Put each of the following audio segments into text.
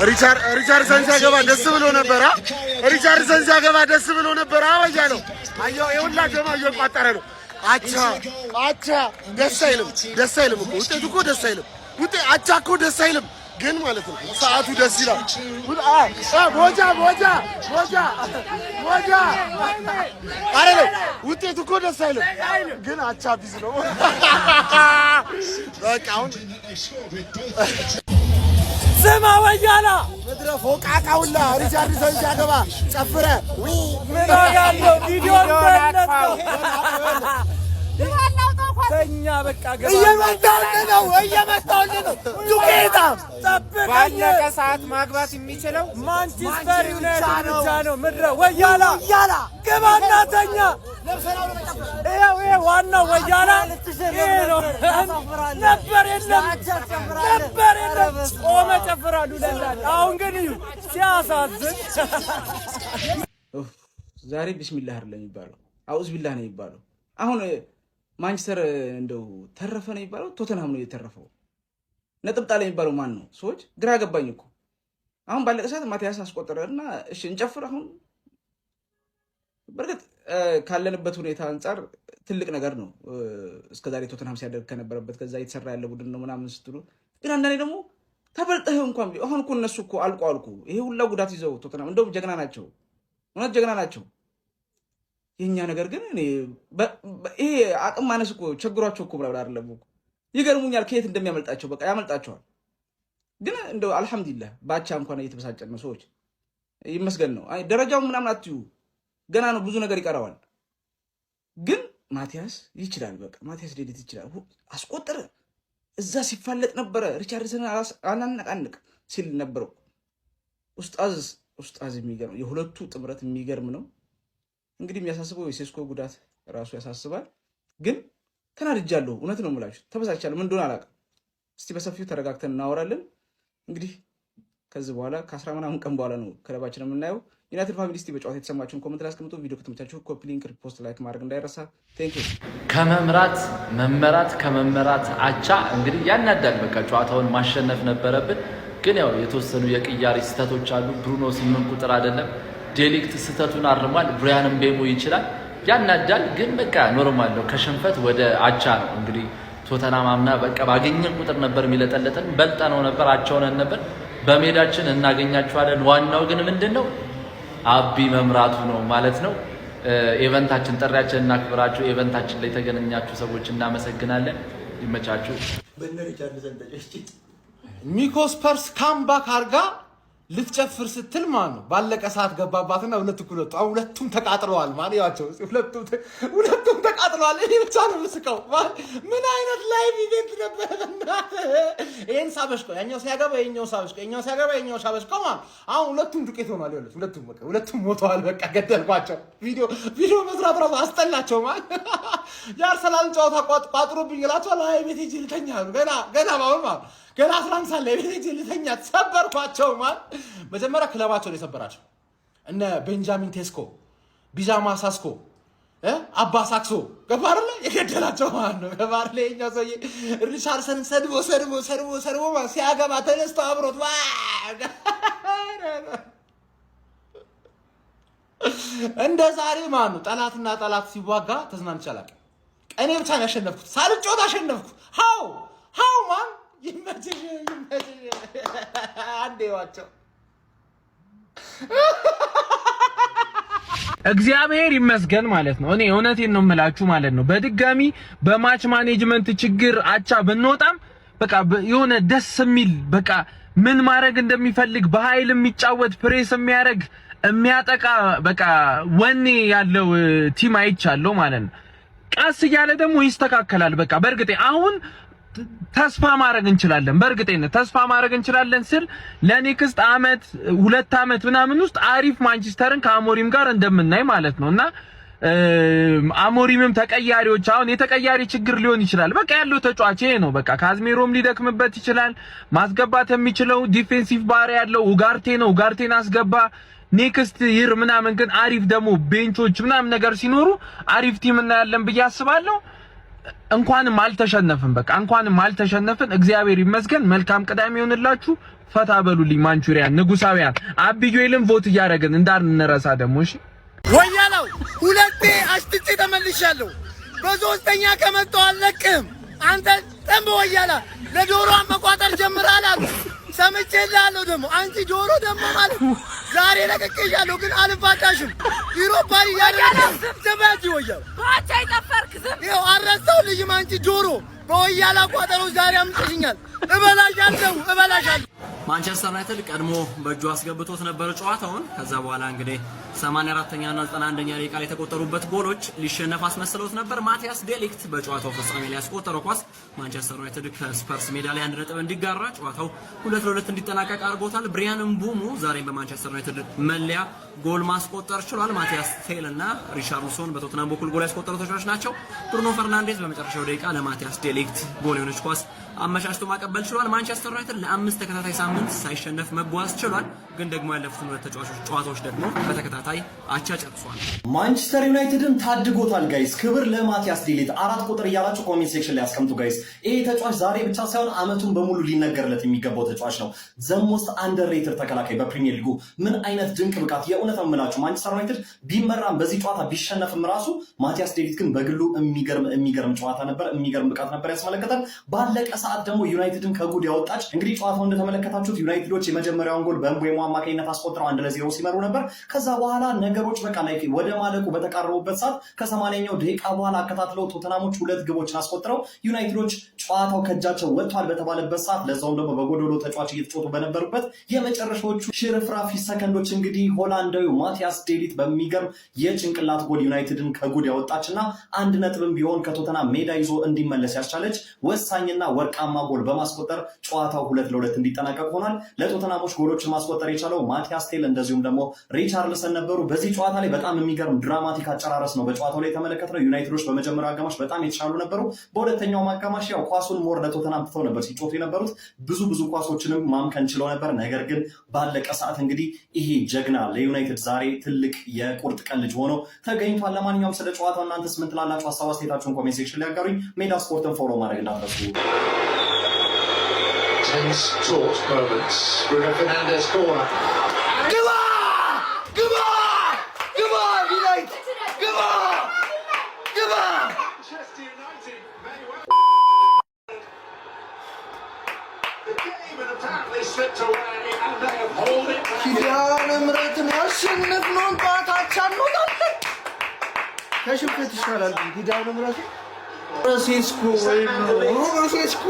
ሪቻርድሰን ሲያገባ ደስ ብሎ ነበር። ሪቻርድሰን ሲያገባ ደስ ብሎ ነበር። አወያ ነው። አየው፣ የሁላ ጀማ እየቋጠረ ነው። አቻ አቻ ደስ አይልም፣ ደስ አይልም እኮ ውጤቱ እኮ ደስ አይልም። አቻ እኮ ደስ አይልም ግን ማለት ነው ሰዓቱ ደስ ይላል። ቦጃ ቦጃ ቦጃ ቦጃ አይደለም፣ ውጤቱ እኮ ደስ አይልም ግን አቻ ቢዝ ነው። በቃ አሁን ስማ ወያላ። ምድረ ፎቃቃውላ ሪቻርድሰን ሲያገባ ጨፍረ። ምን ዋጋ አለው? ቪዲዮ ተኛ በቃ። እየመጣሁልህ ነው፣ እየመጣሁልህ ነው። ዱቄታም። ጠብቀኝ። ባለቀ ሰዓት ማግባት የሚችለው ማንቸስተር ዩናይትድ ብቻ ነው። ምድረ ወያላ። ወያላ። ግባና ተኛ። ይኸው ይሄ ዋናው ወያላ ይሄ ነው። ነበር የለም፣ ነበር የለም፣ ቆመ ጨፍራሉ ለላል። አሁን ግን እዩ ሲያሳዝን። ዛሬ ቢስሚላህ አይደለም የሚባለው፣ አዑዝ ቢላህ ነው የሚባለው። አሁን ማንቸስተር እንደው ተረፈ ነው የሚባለው፣ ቶተንሃም ነው የተረፈው። ነጥብ ጣለ የሚባለው ማን ነው? ሰዎች ግራ ገባኝ እኮ። አሁን ባለቀ ሰዓት ማቲያስ አስቆጠረ እና እሺ እንጨፍር። አሁን በእርግጥ ካለንበት ሁኔታ አንጻር ትልቅ ነገር ነው። እስከዛሬ ቶተንሃም ሲያደርግ ከነበረበት ከዛ የተሰራ ያለ ቡድን ነው ምናምን ስትሉ፣ ግን አንዳንዴ ደግሞ ተበልጠህ እንኳን አሁን እኮ እነሱ እኮ አልቆ አልኩ ይሄ ሁላ ጉዳት ይዘው ቶተንሃም እንደውም ጀግና ናቸው፣ እውነት ጀግና ናቸው። የእኛ ነገር ግን ይሄ አቅም ማነስ እኮ ቸግሯቸው እኮ ብላ አይደለም እኮ። ይገርሙኛል ከየት እንደሚያመልጣቸው፣ በቃ ያመልጣቸዋል። ግን እንደው አልሐምዱሊላህ ባቻ እንኳን እየተበሳጨን ነው ሰዎች፣ ይመስገን ነው። አይ ደረጃው ምናምን አትዩ፣ ገና ነው፣ ብዙ ነገር ይቀረዋል። ግን ማቲያስ ይችላል፣ በቃ ማቲያስ ዴሊት ይችላል። አስቆጠረ። እዛ ሲፋለጥ ነበረ፣ ሪቻርድሰን አላነቃንቅ ሲል ነበረው። ኡስጣዝ ኡስጣዝ፣ የሚገርም የሁለቱ ጥምረት የሚገርም ነው። እንግዲህ የሚያሳስበው የሴስኮ ጉዳት ራሱ ያሳስባል። ግን ተናድጃለሁ። እውነት ነው የምላችሁ፣ ተበሳጭቻለሁ። ምን እንደሆነ አላውቅም። እስቲ በሰፊው ተረጋግተን እናወራለን። እንግዲህ ከዚህ በኋላ ከ10 ምናምን ቀን በኋላ ነው ክለባችን የምናየው። ዩናይትድ family፣ እስቲ በጨዋታ የተሰማችሁን comment ላይ አስቀምጡ። ቪዲዮ ከተመቻችሁ copy link፣ repost፣ like ማድረግ እንዳይረሳ። Thank you። ከመምራት መመራት፣ ከመመራት አቻ፣ እንግዲህ ያናዳል። በቃ ጨዋታውን ማሸነፍ ነበረብን፣ ግን ያው የተወሰኑ የቅያሪ ስህተቶች አሉ። ብሩኖ 8 ቁጥር አይደለም። ዴሊክት ስህተቱን አርሟል። ብሪያን ምቤሞ ይችላል። ያናዳል፣ ግን በቃ normal ነው። ከሽንፈት ወደ አቻ ነው። እንግዲህ ቶተናም አምና በቃ ባገኘን ቁጥር ነበር የሚለጠለጥን። በልጠነው ነበር፣ አቻ ሆነን ነበር። በሜዳችን እናገኛቸዋለን። ዋናው ግን ምንድን ነው? አቢ መምራቱ ነው ማለት ነው። Event ኣችን ጥሪያችን እናክብራችሁ። Event ኣችን ላይ የተገናኛችሁ ሰዎች እናመሰግናለን። ይመቻችሁ። ሚኮ ስፐርስ comeback አርጋ ልትጨፍር ስትል ማለት ነው ባለቀ ሰዓት ገባባትና 2 እኩል ወጡ። አሁን ሁለቱም ተቃጥለዋል ማለት ያቸው ሁለቱም ተቃጥለዋል። እኔ ብቻ ነው የምስቀው። ምን አይነት live event ነበረ? ይሄን ሳበሽቀው ያኛው ሲያገባ ይሄኛው ሳበሽቀው፣ ያኛው ሲያገባ ይሄኛው ሳበሽቀው ማለት አሁን ሁለቱም ዱቄት ሆኗል። ይኸውልህ ሁለቱም በቃ ሁለቱም ሞተዋል። በቃ ገደልኳቸው። ቪዲዮ ቪዲዮ መስራት ራሱ አስጠላቸው። ማለት የአርሰናል ጨዋታ ቋጥሮብኝ እላቸዋለሁ። አይ ቤት ሂጅ ልተኛ አሉ። ገና ገና ባሁን ማለት ገና 11 ሰዓት ላይ ቤት ሂጅ ልተኛ። ሰበርኳቸው። ማለት መጀመሪያ ክለባቸው ነው የሰበራቸው። እነ ቤንጃሚን ቴስኮ፣ ቢጃማ ሳስኮ፣ አባ ሳክሶ ገባ አይደለ የገደላቸው ማለት ነው። ገባ አይደለ የኛው ሰውዬ ሪቻርድሰንን ሰድቦ ሰድቦ ሰድቦ ሰድቦ ማለት ሲያገባ ተነስቶ አብሮት እንደ ዛሬ ማለት ነው። ጠላትና ጠላት ሲዋጋ ተዝናንቼ አላውቅም። እኔ ብቻ ነው ያሸነፍኩት። ሳልጮት አሸነፍኩ። How man፣ ይመችሽ ይመችሽ። አንዴ ዋቸው። እግዚአብሔር ይመስገን ማለት ነው። እኔ እውነቴን ነው የምላችሁ ማለት ነው። በድጋሚ በ match management ችግር አቻ ብንወጣም በቃ የሆነ ደስ የሚል፣ በቃ ምን ማድረግ እንደሚፈልግ በኃይል የሚጫወት፣ ፕሬስ የሚያደርግ፣ የሚያጠቃ፣ በቃ ወኔ ያለው team አይቻለሁ ማለት ነው። ቀስ እያለ ደግሞ ይስተካከላል። በቃ በእርግጤ አሁን ተስፋ ማድረግ እንችላለን። በእርግጠኝነት ተስፋ ማድረግ እንችላለን ስል ለ next አመት 2 አመት ምናምን ውስጥ አሪፍ ማንቸስተርን ከአሞሪም ጋር እንደምናይ ማለት ነው። እና አሞሪምም ተቀያሪዎች አሁን የተቀያሪ ችግር ሊሆን ይችላል። በቃ ያለው ተጫዋች ይሄ ነው። በቃ ካዝሜሮም ሊደክምበት ይችላል። ማስገባት የሚችለው defensive ባህሪ ያለው ኡጋርቴ ነው። ኡጋርቴን አስገባ። Next year ምናምን ግን አሪፍ ደግሞ bench ኦች ምናምን ነገር ሲኖሩ አሪፍ team እናያለን ብዬ አስባለሁ። እንኳንም አልተሸነፍን፣ በቃ እንኳንም አልተሸነፍን። እግዚአብሔር ይመስገን። መልካም ቅዳሜ ይሆንላችሁ። ፈታ በሉልኝ ማንቹሪያን ንጉሳውያን። አብዩኤልን vote እያደረግን እንዳንረሳ ደግሞ እሺ። ወያላው ሁለቴ አሽትቼ ተመልሻለሁ። በሶስተኛ ከመጣሁ አልለቅህም። አንተ ጥንብ ወያላ ለዶሮ መቋጠር ጀምረሃል አሉ ሰምቼልሃለሁ። ደግሞ አንቺ ዶሮ ደግሞ ማለት ዛሬ ለቅቄሻለሁ፣ ግን አልፋታሽም። ኢሮፓ ያደረግ ወያላ ባቻ የጠፈርክ ዝም ይኸው አልረሳሁልሽም። አንቺ ዶሮ በወያላ ቋጠሮ ዛሬ አምጥሽኛል። እበላሻለሁ፣ እበላሻለሁ። ማንቸስተር ዩናይትድ ቀድሞ በእጁ አስገብቶት ነበር ጨዋታውን። ከዛ በኋላ እንግዲህ 84ኛ እና 91ኛ ደቂቃ ላይ የተቆጠሩበት ጎሎች ሊሸነፍ አስመስለውት ነበር። ማቲያስ ዴሊክት በጨዋታው ፍጻሜ ላይ ያስቆጠረው ኳስ ማንቸስተር ዩናይትድ ከስፐርስ ሜዳ ላይ 1 ነጥብ እንዲጋራ፣ ጨዋታው 2-2 እንዲጠናቀቅ አድርጎታል። ብሪያን ምቡሞ ዛሬም በማንቸስተር ዩናይትድ መለያ ጎል ማስቆጠር ችሏል። ማቲያስ ቴል እና ሪቻርልሶን በቶትናም በኩል ጎል ያስቆጠሩ ተጫዋቾች ናቸው። ብሩኖ ፈርናንዴዝ በመጨረሻው ደቂቃ ለማቲያስ ዴሊክት ጎል የሆነች ኳስ አመቻችቶ ማቀበል ችሏል። ማንቸስተር ዩናይትድ ለ5 ተከታታይ ሳምንት ሳይሸነፍ መጓዝ ችሏል። ግን ደግሞ ያለፉትን ሁለት ተጫዋቾች ጨዋታዎች ደግሞ በተከታታይ አቻ ጨርሷል። ማንቸስተር ዩናይትድን ታድጎታል guys። ክብር ለማቲያስ ዴሊት። 4 ቁጥር እያላችሁ comment section ላይ ያስቀምጡ guys። ይሄ ተጫዋች ዛሬ ብቻ ሳይሆን አመቱን በሙሉ ሊነገርለት የሚገባው ተጫዋች ነው። The most underrated ተከላካይ በፕሪሚየር ሊጉ። ምን አይነት ድንቅ ብቃት! የእውነት ነው የምላችሁ፣ ማንቸስተር ዩናይትድ ቢመራም በዚህ ጨዋታ ቢሸነፍም ራሱ ማቲያስ ዴሊት ግን በግሉ የሚገርም የሚገርም ጨዋታ ነበር፣ የሚገርም ብቃት ነበር ያስመለከተን። ባለቀ ሰዓት ደግሞ ዩናይትድን ከጉድ ያወጣች፣ እንግዲህ ጨዋታው እንደተመለከታችሁት ዩናይትዶች የመጀመሪያውን ጎል በምቤሞ አማካኝነት አስቆጥረው 1-0 ሲመሩ ነበር። ከዛ በኋላ ነገሮች በቃ like ወደ ማለቁ በተቃረቡበት ሰዓት ከ80ኛው ደቂቃ በኋላ አከታትለው ቶተናሞች ሁለት ግቦችን አስቆጥረው ዩናይትዶች ጨዋታው ከእጃቸው ወጥቷል በተባለበት ሰዓት፣ ለዛውም ደግሞ በጎዶሎ ተጫዋች እየተጫወቱ በነበሩበት የመጨረሻዎቹ ሽርፍራፊ ሰከንዶች እንግዲህ ሆላንዳዊው ማቲያስ ዴሊት በሚገርም የጭንቅላት ጎል ዩናይትድን ከጉድ ያወጣች እና 1 ነጥብም ቢሆን ከቶተናም ሜዳ ይዞ እንዲመለስ ያስቻለች ወሳኝና ወርቃማ ጎል በማስቆጠር ጨዋታው 2-2 እንዲጠናቀቅ ሆኗል። ለቶተናሞች ጎሎችን ማስቆጠር የቻለው ማቲያስ ቴል እንደዚሁም ደግሞ ሪቻርልሰን ነበሩ። በዚህ ጨዋታ ላይ በጣም የሚገርም dramatic አጨራረስ ነው በጨዋታው ላይ የተመለከትነው። ዩናይትዶች በመጀመሪያው አጋማሽ በጣም የተሻሉ ነበሩ። በሁለተኛውም አጋማሽ ያው ኳሱን more ለቶተናም ትተው ነበር ሲጫወቱ የነበሩት። ብዙ ብዙ ኳሶችንም ማምከን ችለው ነበር። ነገር ግን ባለቀ ሰዓት እንግዲህ ይሄ ጀግና ለዩናይትድ ዛሬ ትልቅ የቁርጥ ቀን ልጅ ሆኖ ተገኝቷል። ለማንኛውም ስለ ጨዋታው እናንተስ ምን ትላላችሁ? ሀሳብ አስተያየታችሁን comment section ላይ ያጋሩኝ። ሜዳ ስፖርትን follow ማድረግ እንዳትረሱ። Tense, taut moments. Bruno Fernandes corner. ግባ ግባ ግባ! ዲላይት ግባ ግባ! Manchester United may well the game had apparently slipped away and they have hauled it back. ኪዳነ ምሕረትን ያሸነፍነውን ጨዋታ አቻ እንወጣለን። ከሽንፈት ይሻላል። ኪዳነ ምሕረትን ሴስኮ ወይ ሴስኮ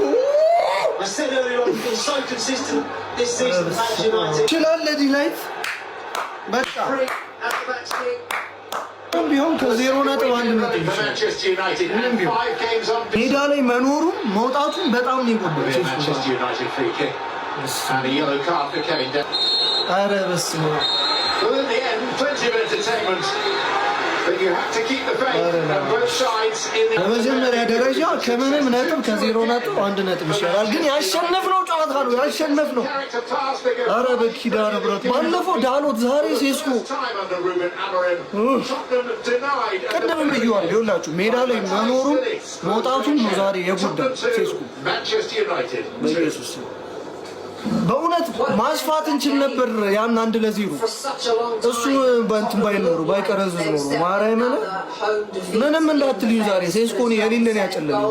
I said earlier on, he's been so consistent this season, Manchester United. ይችላል ዲላይት በቃ Three at the back stick. ምንም ቢሆን ከ0.1 ነጥብ For ይሻላል። Manchester United ምንም and ቢሆን five games unbeaten. ሜዳ ላይ መኖሩም መውጣቱም በጣም ነው የጎዳው Be a ሴስኮ። Manchester United free kick and a yellow card for Kevin De. ኧረ በስመ አብ። Well, in the end, plenty of entertainment. But you have to keep the faith, and both sides in the በመጀመሪያ ደረጃ ከምንም ነጥብ ከ0.1 ነጥብ ይሻላል። ግን ያሸነፍነው ጨዋታ ነው ያሸነፍነው። Character pass, they go ኧረ በኪዳነ ምሕረት ባለፈው ዳሎት ዛሬ ሴስኮ። first time under Ruben Amorim. Tottenham denied at the ቅድምም ብዬዋለሁ። ይኸውላችሁ ሜዳ ላይ መኖሩም መውጣቱም ነው ዛሬ የጎዳው ሴስኮ። Manchester United. በኢየሱስ ስም በእውነት ማስፋት እንችል ነበር ያን 1-0 እሱ በእንትን ባይል ኖሮ፣ ባይቀረዝዝ ኖሮ። ማርያምን ምንም እንዳትልዩ ዛሬ ሴስኮን የሌለን ያጨለመኝ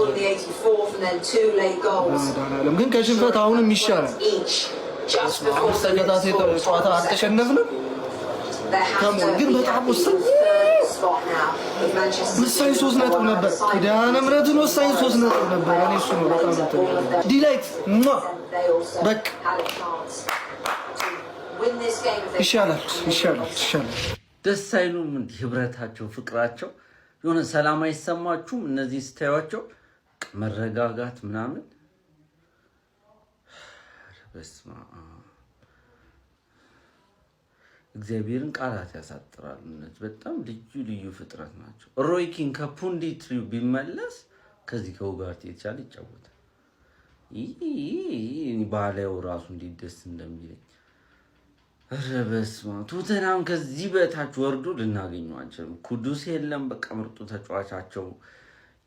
መድኃኒዓለም። ግን ከሽንፈት አሁንም ይሻላል። አምስት ተከታታይ ጨዋታ አልተሸነፍንም። Come on፣ ግን በጣም ወሳኝ ወሳኝ 3 ነጥብ ነበር። ኪዳነ ምሕረትን ወሳኝ 3 ነጥብ ነበር። እኔ እሱ ነው በጣም እንትን ያለኝ። ዲላይት ሟ በቃ ይሻላል፣ ይሻላል፣ ይሻላል። ደስ አይሉም? እንዲህ ህብረታቸው፣ ፍቅራቸው የሆነ ሰላም አይሰማችሁም? እነዚህ ስታዩቸው መረጋጋት ምናምን። ኧረ በስመ አብ፣ እግዚአብሔርን ቃላት ያሳጥራሉ። እነዚህ በጣም ልዩ ልዩ ፍጥረት ናቸው። ሮይ ኪን ከ punditry ቢመለስ ከዚህ ከኡጋርቴ የተሻለ ይጫወታል። ይህ ባላየው ራሱ እንዴት ደስ እንደሚለኝ። ኧረ በስመ አብ፣ ቶተናም ከዚህ በታች ወርዶ ልናገኘው አንችልም። ኩዱስ የለም፣ በቃ ምርጡ ተጫዋቻቸው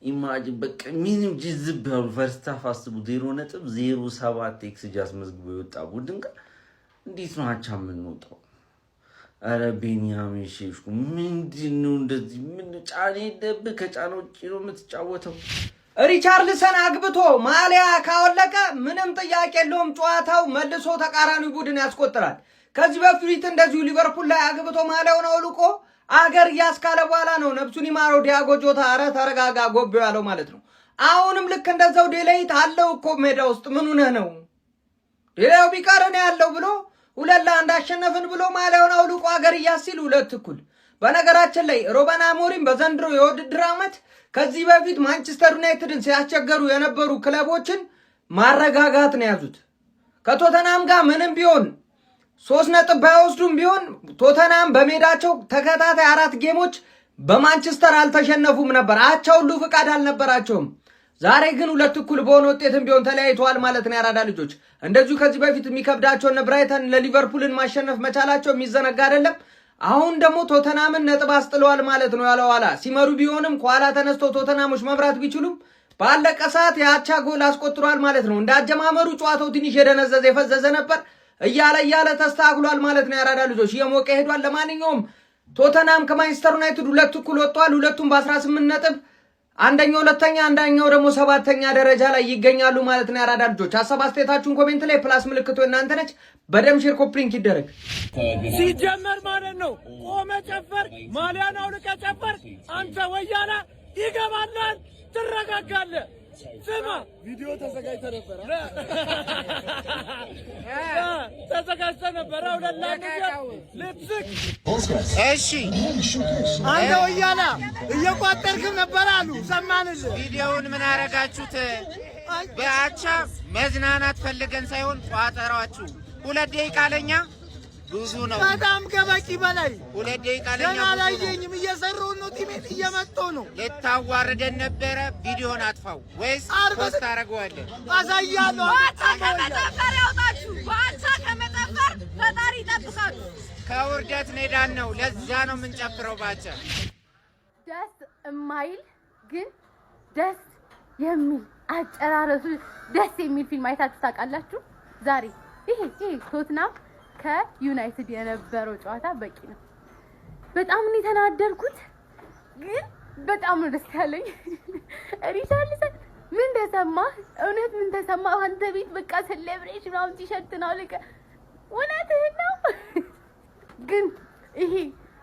Imagine በቃ ምንም ጅዝብ ያሉ first half አስቡ፣ 0.07 xG አስመዝግቦ የወጣ ቡድን ጋር እንዴት ነው አቻ የምንወጣው? አረ ቤንያሚን ሼሽኮ ምንድን ነው እንደዚህ? ምን ጫኔ የለብህ፣ ከጫና ውጭ ነው የምትጫወተው። ሪቻርልሰን አግብቶ ማሊያ ካወለቀ ምንም ጥያቄ የለውም፣ ጨዋታው መልሶ ተቃራኒ ቡድን ያስቆጥራል። ከዚህ በፊት እንደዚሁ ሊቨርፑል ላይ አግብቶ ማሊያውን አውልቆ አገር እያስካለ በኋላ ነው ነፍሱን ይማረው ዲያጎ ጆታ አረ ተረጋጋ ጎቤው ያለው ማለት ነው። አሁንም ልክ እንደዛው ዴላይት አለው እኮ ሜዳ ውስጥ፣ ምን ሆነህ ነው፣ ሌላው ቢቀር እኔ ያለው ብሎ 2-1 አሸነፍን ብሎ ማሊያውን አውልቆ አገር እያስ ሲል 2 እኩል። በነገራችን ላይ ሮበን አሞሪም በዘንድሮ የውድድር ዓመት ከዚህ በፊት ማንቸስተር ዩናይትድን ሲያስቸገሩ የነበሩ ክለቦችን ማረጋጋት ነው ያዙት። ከቶተናም ጋር ምንም ቢሆን 3 ነጥብ ባይወስዱም ቢሆን ቶተናም በሜዳቸው ተከታታይ አራት game ኦች በማንቸስተር አልተሸነፉም ነበር። አቻ ሁሉ ፍቃድ አልነበራቸውም። ዛሬ ግን 2 እኩል በሆነ ውጤትም ቢሆን ተለያይተዋል ማለት ነው። ያራዳ ልጆች እንደዚሁ ከዚህ በፊት የሚከብዳቸውን ብራይተን ለሊቨርፑልን ማሸነፍ መቻላቸው የሚዘነጋ አይደለም። አሁን ደግሞ ቶተናምን ነጥብ አስጥለዋል ማለት ነው። ያለ ኋላ ሲመሩ ቢሆንም ከኋላ ተነስቶ ቶተናሞች መምራት ቢችሉም ባለቀ ሰዓት የአቻ ጎል አስቆጥሯል ማለት ነው። እንደ አጀማመሩ ጨዋታው ትንሽ የደነዘዘ የፈዘዘ ነበር። እያለ እያለ ተስተካክሏል ማለት ነው። ያራዳ ልጆች እየሞቀ ሄዷል። ለማንኛውም ቶተናም ከማንቸስተር ዩናይትድ 2 እኩል ወጥተዋል። ሁለቱም በ18 ነጥብ አንደኛው ሁለተኛ፣ አንደኛው ደግሞ ሰባተኛ ደረጃ ላይ ይገኛሉ ማለት ነው። ያራዳ ልጆች ሀሳብ አስተያየታችሁን comment ላይ plus ምልክቱ እናንተ ነች። በደም share copy link ይደረግ። ሲጀመር ማለት ነው ቆመ ጨፈር፣ ማሊያን አውልቀ ጨፈር። አንተ ወያላ ይገባላል፣ ትረጋጋለህ። ስማ፣ ቪዲዮ ተዘጋጅተ ነበር። ተዘጋጅተ ነበረ። 2-1 ልትስቅ። እሺ። አንተ ወያላ እየቋጠርክም ነበር አሉ፣ ሰማንልህ። ቪዲዮውን ምን አረጋችሁት? በአቻ መዝናናት ፈልገን ሳይሆን ቋጠሯችሁ። 2 ደቂቃ ለኛ ብዙ ነው። በጣም ከበቂ በላይ። 2 ደቂቃ ለኛ ገና ብዙ ነው። አላየኝም። እየሰራሁ ነው። ቲሜን እየመጣሁ ነው። ልታዋርደን ነበረ። ቪዲዮን አጥፋው ወይስ post ታደርገዋለህ? አሳያለሁ። በአቻ ከመጨፈር ያውጣችሁ። በአቻ ከመጨፈር ፈጣሪ ይጠብቃችሁ። ከውርደት ኔዳን ነው። ለዛ ነው የምንጨፍረው ባቻ። ደስ የማይል ግን ደስ የሚል፣ አጨራረሱ ደስ የሚል ፊልም አይታችሁ ታውቃላችሁ? ዛሬ ይሄ ቶትናም ከዩናይትድ የነበረው ጨዋታ በቂ ነው። በጣም ነው የተናደድኩት፣ ግን በጣም ነው ደስ ያለኝ። ሪቻርልሰን ምን ተሰማህ? እውነት ምን ተሰማህ? አንተ ቤት በቃ celebration ምናምን ቲሸርት ነው ልቀ፣ እውነትህን ነው። ግን ይሄ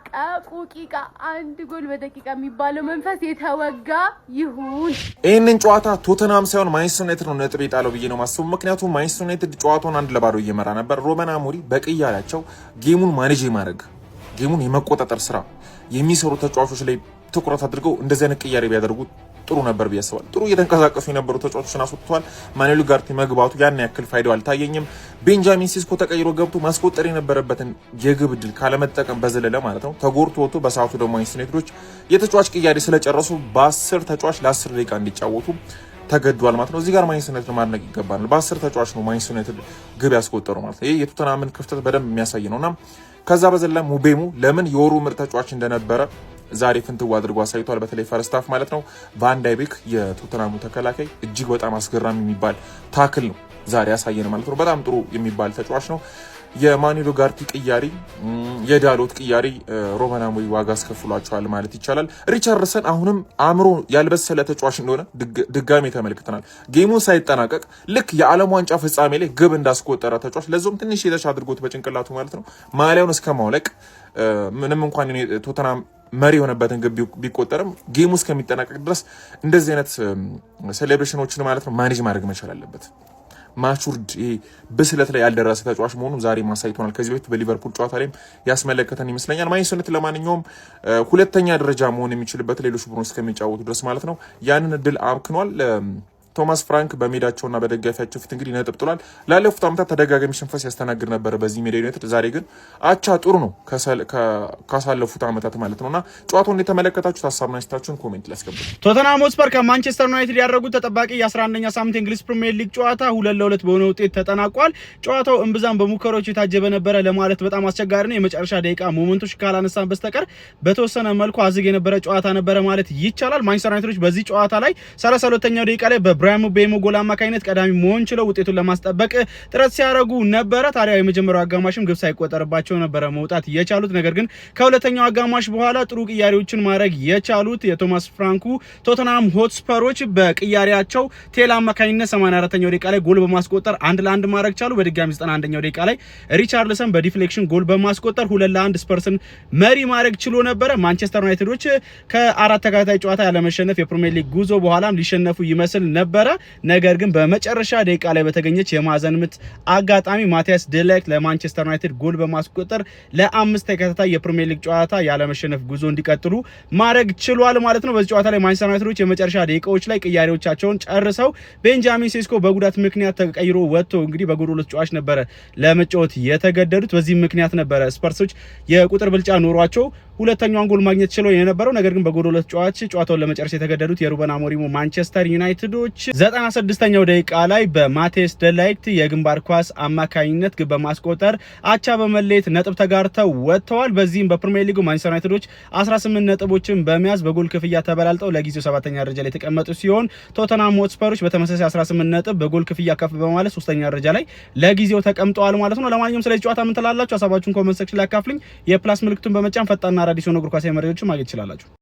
ቃቁቂቃ አንድ ጎል በደቂቃ የሚባለው መንፈስ የተወጋ ይሁን። ይህንን ጨዋታ ቶተንሃም ሳይሆን ማንቸስተር ዩናይትድ ነው ነጥብ የጣለው ብዬ ነው ማስበው። ምክንያቱም ማንቸስተር ዩናይትድ ጨዋታውን 1-0 እየመራ ነበር። ሮበን አሞሪም በቅያሬያቸው game ኡን manage የማድረግ፣ game ኡን የመቆጣጠር ስራ የሚሰሩ ተጫዋቾች ላይ ትኩረት አድርገው እንደዚህ አይነት ቅያሬ ቢያደርጉ ጥሩ ነበር ብዬ አስባለሁ። ጥሩ እየተንቀሳቀሱ የነበሩ ተጫዋቾችን አስወጥተዋል። ማኑኤል ኡጋርቴ መግባቱ ያን ያክል ፋይዳው አልታየኝም። ቤንጃሚን ሴስኮ ተቀይሮ ገብቶ ማስቆጠር የነበረበትን የግብ ዕድል ካለመጠቀም በዘለለ ማለት ነው ተጎድቶ ወጥቶ በሰዓቱ ደግሞ ማንቸስተር ዩናይትዶች የተጫዋች ቅያሬ ስለጨረሱ በ10 ተጫዋች ለ10 ደቂቃ እንዲጫወቱ ተገዷል ማለት ነው። እዚህ ጋር ማንቸስተር ዩናይትድ ማድነቅ ይገባናል። በ10 ተጫዋች ነው ማንቸስተር ዩናይትድ ግብ ያስቆጠሩ ማለት ነው። ይህ የቶተንሃምን ክፍተት በደንብ የሚያሳይ ነው እና ከዛ በዘለለ ምቤሞ ለምን የወሩ ምርጥ ተጫዋች እንደነበረ ዛሬ ፍንትው አድርጎ አሳይቷል። በተለይ first half ማለት ነው። ቫን ዳይቤክ የቶተንሃሙ ተከላካይ እጅግ በጣም አስገራሚ የሚባል tackle ነው ዛሬ ያሳየን ማለት ነው። በጣም ጥሩ የሚባል ተጫዋች ነው። የማኑኤል ኡጋርቴ ቅያሪ፣ የዳሎት ቅያሪ ሮበን አሞሪም ዋጋ አስከፍሏቸዋል ማለት ይቻላል። ሪቻርድሰን አሁንም አእምሮ ያልበሰለ ተጫዋች እንደሆነ ድጋሜ ተመልክተናል። Game ኡን ሳይጠናቀቅ ልክ የዓለም ዋንጫ ፍጻሜ ላይ ግብ እንዳስቆጠረ ተጫዋች፣ ለዛውም ትንሽ የተሻ አድርጎት በጭንቅላቱ ማለት ነው፣ ማሊያውን እስከ ማውለቅ፣ ምንም እንኳን ቶተንሃም መሪ የሆነበትን ግብ ቢቆጠርም game ኡ እስከሚጠናቀቅ ድረስ እንደዚህ አይነት celebration ኦችን ማለት ነው manage ማድረግ መቻል አለበት። Matured ይሄ ብስለት ላይ ያልደረሰ ተጫዋች መሆኑን ዛሬ ማሳይቶናል። ከዚህ በፊት በሊቨርፑል ጨዋታ ላይም ያስመለከተን ይመስለኛል። ማንቸስተር ዩናይትድ ለማንኛውም ሁለተኛ ደረጃ መሆን የሚችልበት ሌሎች ቡድኖች እስከሚጫወቱ ድረስ ማለት ነው ያንን እድል አምክኗል። ቶማስ ፍራንክ በሜዳቸውና በደጋፊያቸው ፊት እንግዲህ ነጥብ ጥሏል። ላለፉት ዓመታት ተደጋጋሚ ሽንፈት ሲያስተናግድ ነበር በዚህ ሜዳ ዩናይትድ። ዛሬ ግን አቻ ጥሩ ነው ካሳለፉት ዓመታት ማለት ነውና ጨዋታውን የተመለከታችሁት ሀሳብና አስተያየታችሁን comment ላይ አስቀምጡ። ቶተንሃም ሆትስፐር ከማንቸስተር ዩናይትድ ያደረጉት ተጠባቂ የ11ኛ ሳምንት የእንግሊዝ ፕሪሚየር ሊግ ጨዋታ 2-2 በሆነ ውጤት ተጠናቋል። ጨዋታው እምብዛም በሙከራዎች የታጀበ ነበረ ለማለት በጣም አስቸጋሪ ነው። የመጨረሻ ደቂቃ moment ኦች ካላነሳን በስተቀር በተወሰነ መልኩ አዝግ የነበረ ጨዋታ ነበረ ማለት ይቻላል። ማንቸስተር ዩናይትዶች በዚህ ጨዋታ ላይ 32ኛው ደቂቃ ላይ በብራያን ምቤሞ ጎል አማካኝነት ቀዳሚ መሆን ችለው ውጤቱን ለማስጠበቅ ጥረት ሲያደርጉ ነበረ። ታዲያ የመጀመሪያው አጋማሽም ግብ ሳይቆጠርባቸው ነበረ መውጣት የቻሉት። ነገር ግን ከሁለተኛው አጋማሽ በኋላ ጥሩ ቅያሬዎችን ማድረግ የቻሉት የቶማስ ፍራንኩ ቶተንሃም ሆትስፐሮች በቅያሬያቸው ቴል አማካኝነት 84ኛው ደቂቃ ላይ ጎል በማስቆጠር 1-1 ማድረግ ቻሉ። በድጋሚ 91ኛው ደቂቃ ላይ ሪቻርልሰን በ deflection ጎል በማስቆጠር 2-1 ስፐርስን መሪ ማድረግ ችሎ ነበረ። ማንቸስተር ዩናይትዶች ከአራት ተከታታይ ጨዋታ ያለመሸነፍ የፕሪሚየር ሊግ ጉዞ በኋላም ሊሸነፉ ይመስል ነበረ። ነገር ግን በመጨረሻ ደቂቃ ላይ በተገኘች የማዕዘን ምት አጋጣሚ ማቲያስ ዴላይት ለማንቸስተር ዩናይትድ ጎል በማስቆጠር ለአምስት ተከታታይ የፕሪሚየር ሊግ ጨዋታ ያለመሸነፍ ጉዞ እንዲቀጥሉ ማድረግ ችሏል ማለት ነው። በዚህ ጨዋታ ላይ ማንቸስተር ዩናይትዶች የመጨረሻ ደቂቃዎች ላይ ቅያሬዎቻቸውን ጨርሰው ቤንጃሚን ሴስኮ በጉዳት ምክንያት ተቀይሮ ወጥቶ እንግዲህ በጎዶሎ ተጫዋች ነበረ ለመጫወት የተገደዱት። በዚህ ምክንያት ነበረ ስፐርሶች የቁጥር ብልጫ ኖሯቸው ሁለተኛዋን ጎል ማግኘት ችለው የነበረው። ነገር ግን በጎዶሎ ተጫዋች ጨዋታውን ለመጨረስ የተገደዱት የሩበን አሞሪሙ ማንቸስተር ዩናይትዶች 96ኛው ደቂቃ ላይ በማቴስ ደላይት የግንባር ኳስ አማካኝነት ግብ በማስቆጠር አቻ በመለየት ነጥብ ተጋርተው ወጥተዋል። በዚህም በፕሪሚየር ሊጉ ማንቸስተር ዩናይትዶች 18 ነጥቦችን በመያዝ በጎል ክፍያ ተበላልጠው ለጊዜው ሰባተኛ ደረጃ ላይ የተቀመጡ ሲሆን ቶተንሃም ሆትስፐሮች በተመሳሳይ 18 ነጥብ በጎል ክፍያ ከፍ በማለት ሶስተኛ ደረጃ ላይ ለጊዜው ተቀምጠዋል ማለት ነው። ለማንኛውም ስለዚህ ጨዋታ ምን ትላላችሁ? ሀሳባችሁን comment section ላይ አካፍሉኝ። የ plus ምልክቱን በመጫን ፈጣንና አዳዲስ የሆኑ እግር ኳሳዊ መረጃዎችን ማግኘት ትችላላችሁ።